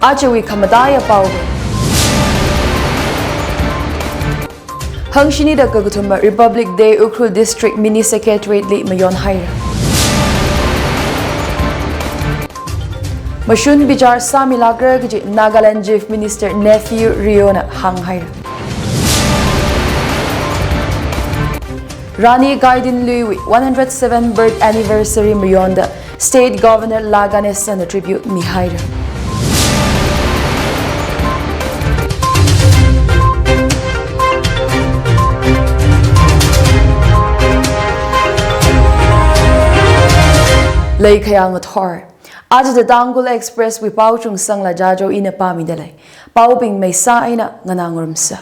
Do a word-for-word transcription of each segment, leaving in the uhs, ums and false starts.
Ajawui khamataiya pao. Hangshini da kakathuma Republic Day Ukhrul District Mini Secretariat li mayon haira. Mashun bichar sāmilākra kaji Nagaland Chief Minister Neiphiu Rio na hānghaira. Rani Gaidinliu wui one hundred seven birth anniversary mayonda State Governor La Ganesan na tribute mihaira. Leikhayang athor. Aja da Tangkhul Express wui pao chungsangla Jajo ina pāmida lei. Paobing maisa eina nganā ngarumsa.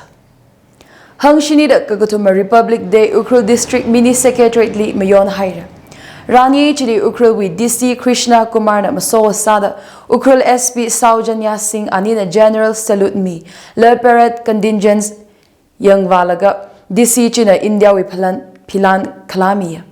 Hangshini da kakathuma Republic Day Ukhrul District Mini Secretariat li mayon haira. Rani chili Ukhrul wui D C Krishna Kumar na maso sāda Ukhrul S P Saujanya Singh anina general salute mi, la parade contingents yangvālaga D C china India wui philan, philan khalamiya.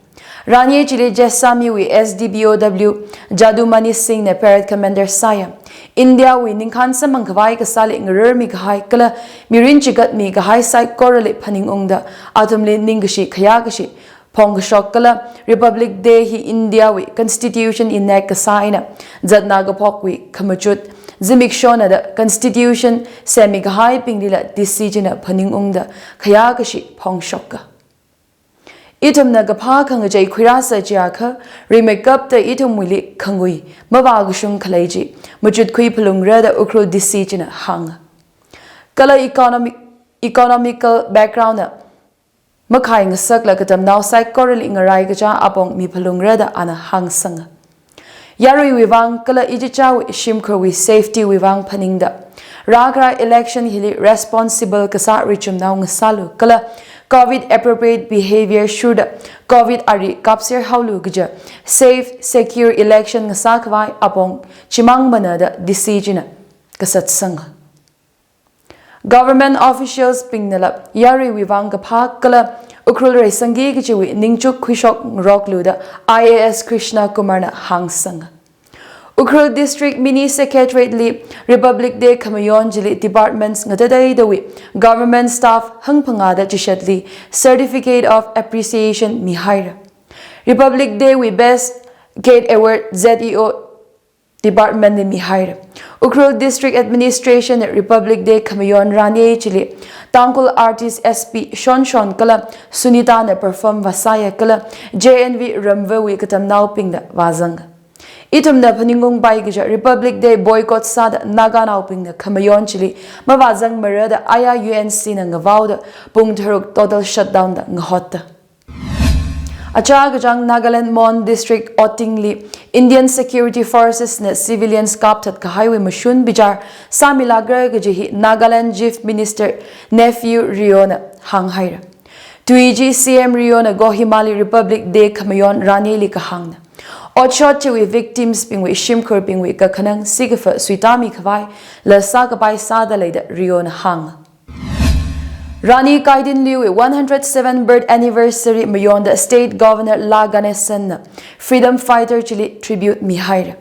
Rani chili Jessami wui S D P O W Jadumani Singh na parade commander sāya. India wui ningkhan samphang khavai kasāli ngararmi kahai kala mirin chigatmi kahai saikorali phaningungda athumli ningkashi khayākashi phongkashok kala Republic Day hi India wui Constitution enact kasā eina zatna kaphokwui khamachut zimikshona da Constitution semmi kahaibinglila D C china phaningungda khayākashi phongshoka. Ithumna kaphā khangachei khuirāsa chiakha, rimeikapta ithumwuili khangui mavākashung khalei chi machutkhui phalungra da Ukhrul D C china hānga. Kala economic, economical background na makhai ngasakla katamnao saikorali ngarai kachā apong mi phalungra da ana hāngsanga. Yaruiwui vang kala ichichāwui shimkhurwui safety wui vang phaningda, rākhara election hili responsible kasā richumnao ngasālu kala Covid appropriate behavior shurda Covid ari kapser haolu kaja safe, secure election ngasā khavai apong chimang mana da D C china kasatsanga. Government officials bingnala yaruiwui vang kaphā kala Ukhrul reisangki kachiwui ningchuk khuishok ngaroklu da I A S Krishna Kumar na hāngsanga. Ukhrul District Mini Secretariat li Republic Day khamayon chili departments ngatateidawui government staff hangphangā da chishatli Certificate of Appreciation mihaira. Republic Day wui Best Gate Award Z E O department li mihaira. Ukhrul District Administration Republic Day khamayon rani chili Tangkhul artist S P Shonshon kala Sunita na perform vāsāya kala J N V Ramvawui katamnaobingna vāzanga. Ithumna phaningungpai kaja Republic Day boycott sāda Naganaobingna khamayon chili mavāzangmara da aya U N C na ngavaoda pung tharuk total shutdown da ngahotta. Achā kachāng Nagaland Mon District Oting li Indian Security Forces na civilians kapthat kahaiwui mashun bichar sāmilākra kaji hi Nagaland Chief Minister Neiphiu Rio na hānghaira. Tui chi C M Rio na Kohima li Republic Day khamayon ranili kahāngna. Otshot chiwui victims bingwui shimkhurbingwui kakhanang sikafa suitāmi khavai la sākapai sāda lei da Rio na hānga. Rani Gaidinliu wui one hundred seven birth anniversary mayonda State Governor La Ganesan na freedom fighter chili tribute mihaira.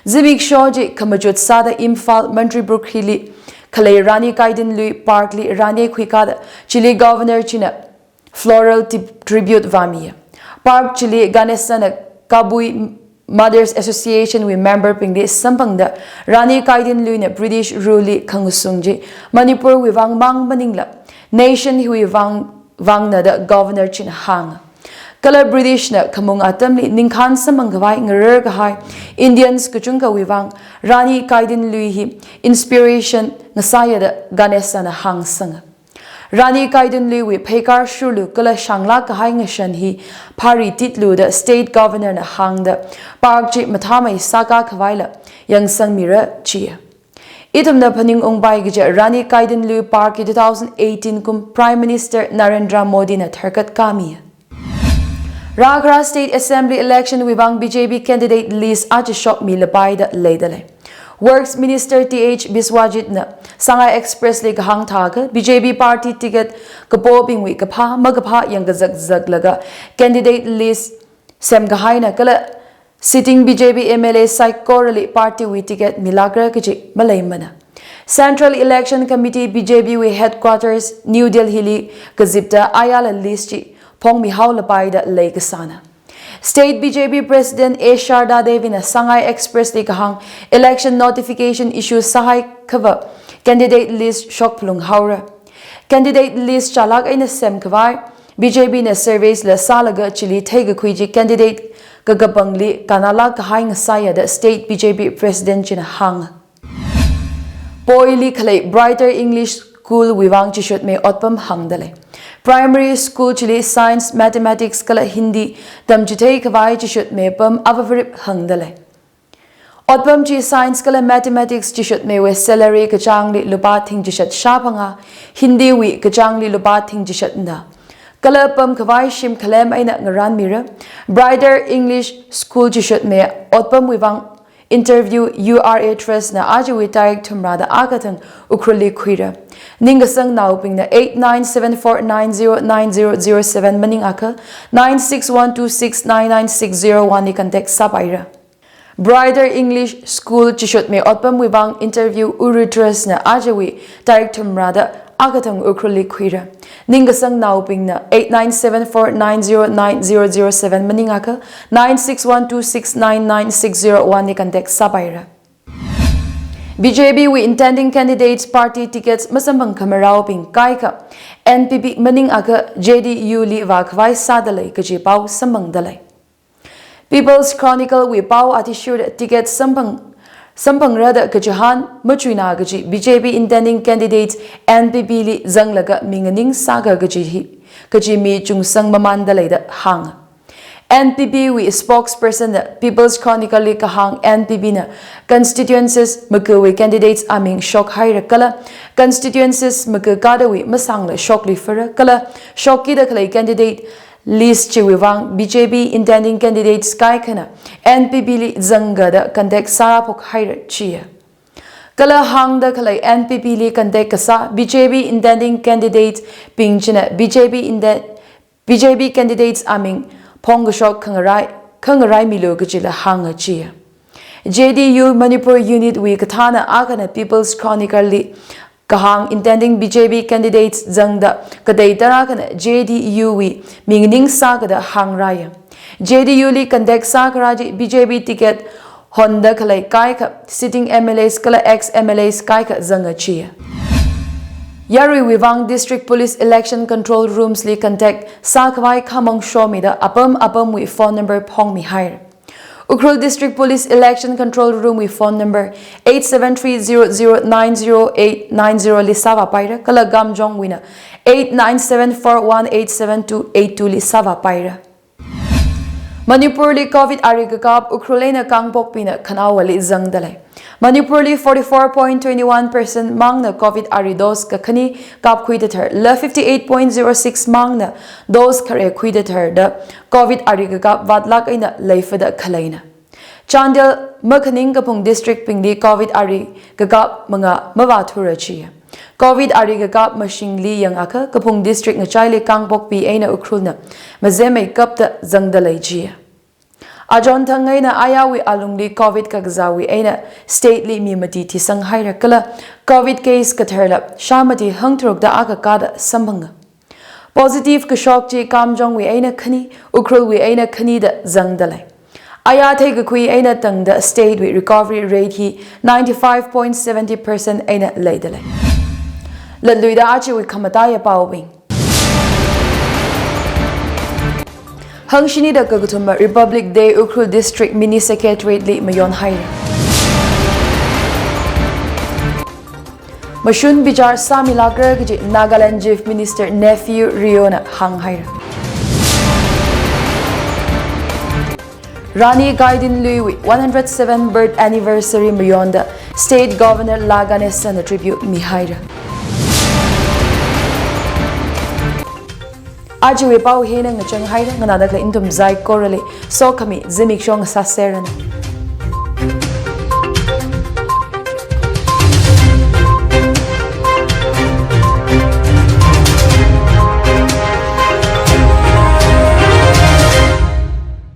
Zimiksho chi khamachut sāda Imphal Mantripukhri li khalei Rani Gaidinliu Park li rani khuikāda chili Governor china floral ti-, tribute vāmiya. Park chili Ganesan na Kabui Mothers Association wui member bingli samphangda Rani Gaidinliu na British rule li khangasung chi Manipur wui vang mang maningla nation hiwui vang, vangna da Governor china hānga. Kala British na khamung atamli ningkhan samphang khavai ngarar kahai Indians kachungkhawui vang Rani Gaidinliu hi inspiration ngasāya da Ganesan na hāngsanga. Rani Gaidinliu wui pheikar shurlu kala shanglāk kahai ngashan hi phāri titlu da State Governor na hāngda park chi mathāmei sākā khavaila yangsangmira chiya. Ithumna phaningungpai kaja Rani Gaidinliu Park hi two thousand eighteen kum Prime Minister Narendra Modi na tharkat kāmiya. Rākhara State Assembly election wui vang B J P candidate list aja shokmilapai da leida lei. Works Minister T H Biswajit na Sangai Express li kahāng thākha B J P party ticket kapobingwui kaphā makaphā yangkazakzaklaga candidate list semkahaina kala sitting B J P M L A saikorali party wui ticket milākra kaji maleimana. Central Election Committee B J P wui headquarters New Delhi li kazipta ayala list chi phongmihaolapai da leikasāna. State B J P President A Sharda Devi na Sangai Express li kahāng election notification issue sāhaiakhava candidate list shokphalunghaora. Candidate list chālāk eina semkhavai B J P na surveys la sālaga chili theikakhui chi candidate kakapangli kannalāk kahai ngasāya da State B J P President china hānga. Poili khalei Brighter English School wui vang chishutmei otpam hāngdalei. Primary school chili science, mathematics kala Hindi tamchitheikhavai chishutmei pam avavarip hāngdalei. Otpam chi science kala mathematics chishutmeiwui salary kachāngli lupā thingchishat shāphangā, Hindi wui kachāngli lupā thingchishat na. Kala pamkhavai shim khalem eina ngarānmira. Brighter English School chishutmei otpamwui vang interview U R A Trust na ajawui tarik thumrada akatang Ukhrulli khuira. Ningkasangnaobingna eight nine seven four nine zero nine zero zero seven maningakha nine six one two six nine nine six zero one li contact sāpaira. Brighter English School chishutmei otpamwui vang interview U R A Trust na ajawui tarik thumrada akatang Ukhrulli khuira. Ningkasangnaobingna eight nine seven four nine zero nine zero zero seven maningakha nine six one two six nine nine six zero one li contact sāpaira. B J P wui intending candidates party tickets masamphangkhamaraobing kaikha N P P maningakha J D U li vākhavai sādalei kaji pao samphangdalei. People's Chronicle wui pao athishurda ticket samphang, samphangra da kachihān machuina kaji B J P intending candidates N P P li zanglaga minganing sāga kaji hi, kaji mi chungsang mamandalei da hānga. N P P wui spokesperson na People's Chronicle li kahāng N P P na constituencies makawui candidates aming shokhaira kala constituencies maka kadawui masangla shokluifara kala shokkida khalei candidate list chiwui vang B J P intending candidates kaikhana N P P li zanga da contact sāphokhaira chiya. Kala hāngda khalei N P P li contact kasā B J P intending candidates bing china B J P inden-, B J P candidates aming phongkashok khangarai, khangaraimilu kajila hānga chiya. J D U Manipur Unit wui kathāna akhana People's Chronicle li kahāng intending B J P candidates zangda katei tarākhana J D U wui minganing sāga da hāngraya. J D U li contact sākharā chi B J P ticket honda khalei kaikha sitting M L As kala ex M L As kaikha zanga chiya. Yaruiwui vang District Police Election Control Rooms li contact sākhavai khamong shomida apam apamwui phone number phongmihaira. Ukhrul District Police Election Control Room wui phone number eight seven three zero zero nine zero eight nine zero li sāvāpaira kala Kamjongwuina eight nine seven four one eight seven two eight two li sāvāpaira. Manipur li Covid ari kakap Ukhrul eina Kangpokpina khanaowali zangdalei. Manipur li forty-four point twenty-one percent māngna Covid ari dose kakhani kapkhuida tharla fifty-eight point zero six māngna dose khare khuida tharda Covid ari kakap vātlāk eina leifada khaleina. Chandel makhaning kaphung district bingli Covid ari kakap mangā mavāthura chiya. Covid ari kakap mashingli yangakha kaphung district ngachaili Kangpokpi eina Ukhrulna mazemmeikapta zangdalei chiya. Achon thang eina ayāwui alungli Covid kakazāwui eina state li mi mati thisanghaira kala Covid case katharla shāmati hangtharukda akha kāda samphanga. Positive kashok chi Kamjongwui eina khani, Ukhrulwui eina khanida zangdalei. Ayā theikakhui eina tangda state wui recovery rate hi ninety-five point seventy percent eina leidalei. Latluida ajawui khamataiya paobing. Hangshinida kakathuma Republic Day Ukhrul District Mini Secretariat li mayonhaira. Mashun bichar sāmilākra kaji Nagaland Chief Minister Neiphiu Riona hānghaira. Rani Gaidinliuwui one hundred seven birth anniversary mayonda State Governor La Ganesan na tribute mihaira. Ajawui pao hina ngachang haira, nganāda khalei ithum saikorali sokhami zimiksho ngasāseranu.